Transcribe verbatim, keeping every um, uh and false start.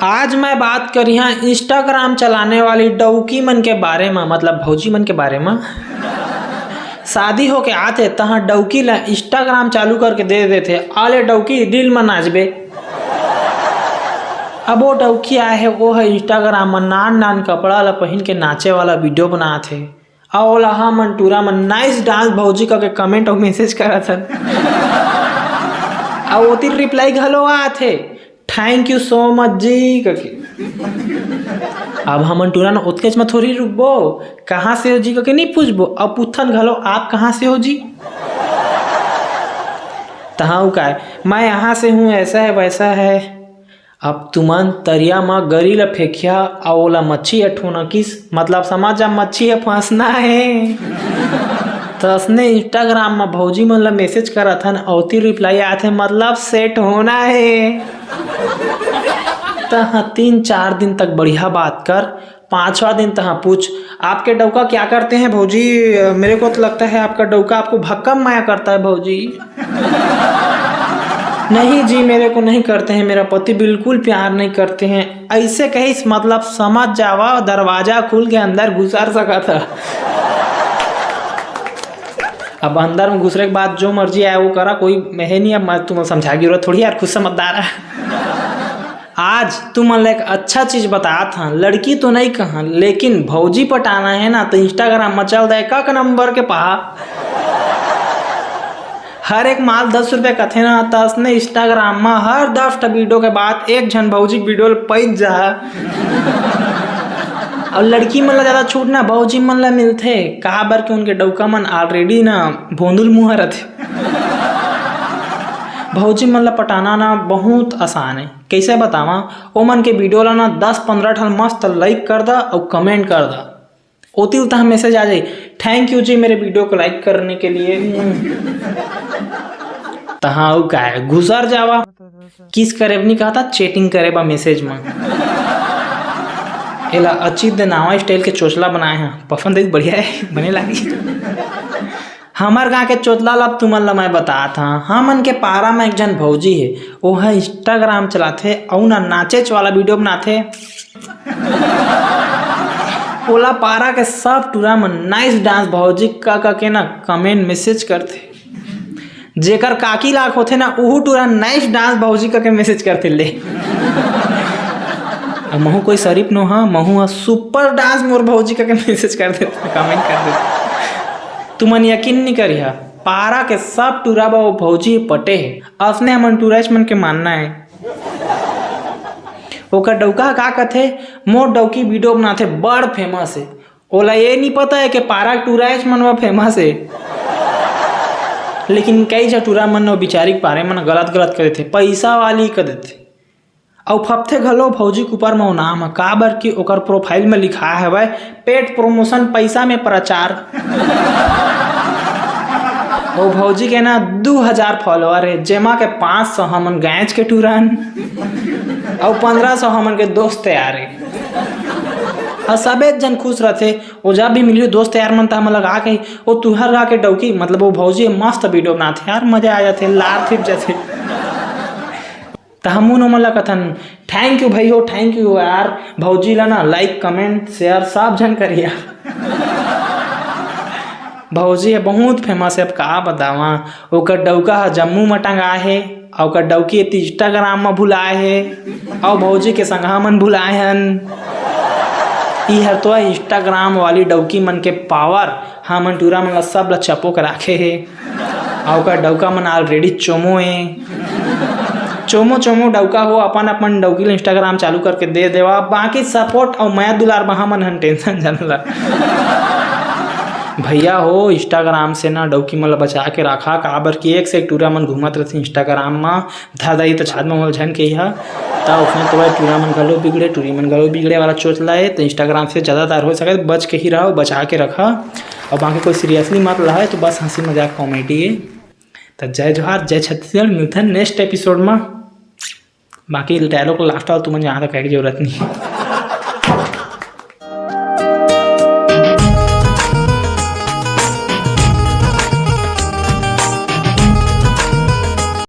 आज मैं बात करिहा Instagram चलाने वाली डौकी मन के बारे म, मतलब भौजी मन के बारे म। शादी होके आथे तहाँ डौकी ला Instagram चालू करके दे देथे, "आले डौकी, reel म नाचबे।" अब वो डौकी आए हे, वो ह Instagram म नान नान कपड़ा ला पहिन के नाचे वाला video बनात हे। अउ ओला हमन टूरा मन nice dance भौजी कके comment अउ message करत हन। अउ ओती reply घलो आत हे, "Thank you so much जी" कके। अब हमन टूरा न ओतकेच म थोड़ी रुकबो, "कहाँ से हो जी?" कके नहीं पूछबो, अब पूछथन घलो, "आप कहाँ से हो जी?" तहाँ वो काय, "मैं यहाँ से हूँ, ऐसा है, वैसा है।" अब तुमन तरिया म गरी ल फेंकिहा अउ ओला मच्छी ह ठोनकिस, मतलब समझ जा मच्छी ह फंसना हे। त असने Instagram म भौजी मन ल message करत हन, ओती reply आथे, मतलब set होना हे। तहाँ तीन चार दिन तक बढ़िया बात कर, पांचवा दिन तहाँ पूछ, "आपके डौका क्या करते हैं भौजी? मेरे को तो लगता है आपका डौका आपको भक्कम माया करता है भौजी।" "नहीं जी, मेरे को नहीं करते हैं, मेरा पति बिल्कुल प्यार नहीं करते हैं।" ऐसे कहिस, मतलब समझ जावा, दरवाजा खुल के अंदर घुसर सकत ह। अब अंदर में घुसरे के बाद जो मर्जी आए वो करा, कोई मैं नहीं, अब मैं तुम्हें समझा के जरूरत थोड़ी यार, खुद समझदार है। आज तुमन ला एक अच्छा चीज बतात हन, लड़की तो नहीं कहन, लेकिन भौजी पटाना है ना, तो Instagram म चल दे, एक नंबर के पहा। हर एक माल दस रुपया कथे ना, त असने Instagram म हर दस ठा video के बाद एक झन भौजी video ल पैज जा। अउ लड़की मन ला ज्यादा छूट ना भौजी मन ला मिलथे, काबर के उनके डौका मन already ना भोंदुल मुँह रथे। भौजी मन ला पटाना ना बहुत आसान है। कैसे बतावा? ओमन के video ला ना दस पंद्रह ठन मस्त like कर दा अउ comment कर दा। ओती उता message आ जाई, "Thank you जी मेरे video को like करने के लिए।" तहाँ अउ काय, घुसर जावा। Kiss करे बर नहीं कहता, chatting करे बा message में। एला अचित दे नावा style के चोचला बनाए हैं, पसंद है, बढ़िया है, बने लागी। हमर गांव के चोचला ला अब तुमन ला मैं बतात हंव। हमन के पारा म एक झन भौजी हे, ओह Instagram चलाथे अउ ना नाचेच वाला video बनाथे। ओला पारा के सब टूरा मन nice dance भौजी का, का के ना comment message करथे। जेकर काकी लाख होथे ना, उहू टूरा nice dance भौजी का के message करथे ले। अब महू कोई शरीफ नो हा, महू हा super dance मोर भौजी का के message करथे, comment करथे। तुमन यकीन नहीं करिहा, पारा के सब टूरा बा वो भौजी पटे हे। असने हमन टूराइच मन के मानना है। ओकर डौका ह का कथे, "मोर डौकी video बनाथे, बड़ famous हे।" ओला ये नहीं पता है कि पारा के टूराइच मन बा famous हे। लेकिन कई झन टूरा मन ओ बिचारी के पारे मन गलत गलत कर देथे, पैसा वाली कर देथे। अउ फपथे घलो भौजी के ऊपर म ओ नाम ह, काबर कि ओकर profile म लिखाय हवय, "पेट promotion, पैसा में प्रचार।" ओ भौजी के ना दू हजार follower हे, जेमा के पाँच सौ हमन गायच के टूरन, अउ पंद्रह सौ हमन के दोस्त यार हे। अउ सबे झन खुश रथे। ओ जब भी मिलही दोस्त यार मन, त हमन ला गा कही, "ओ तुहर गा के डौकी", मतलब ओ भौजी मस्त video बनाथे यार, मजा आ जाथे, लार थिप जाथे। त हमन ओमन ला कथन, "Thank you भाई हो, thank you यार।" भौजी ला ना like, comment, share सब झन करिहा। भौजी ह बहुत famous हे, अब का बतावा। ओकर डौका ह जम्मू म टंगाए हे, अउ ओकर डौकी एती Instagram म भुलाए हे, अउ भौजी के संगहा मन भुलाए हन। ई हर तो Instagram वाली डौकी मन के power, हमन टूरा मन ला सब ला चपो के राखे हे। अउ ओकर डौका मन already चोमो हे। चोमो चोमो डौका हो, अपन अपन डौकी ल Instagram चालू करके दे देवा, बाकी support अउ मया दुलार बहा मन हन tension जन ला। भैया हो, Instagram से ना डौकी मन ला बचा के राखा, काबर कि एक से एक टूरा मन घूमत रहिथे Instagram म, धर दाई त छाद म मोल झन के हा। त उसने तो भाई टूरा मन घलो बिगड़े, टूरी मन घलो बिगड़े वाला चोचला हे, त Instagram से ज्यादातर हो सके बच के ही रहो, बचा के रखा। अउ बाकी कोई seriously मत लहा, तो बस हंसी मजाक comedy हे। त जय जोहार, जय छत्तीसगढ़, मिलथन next episode म। बाकी dialogue last वाला तुमन जादा कहे के जरूरत नहीं।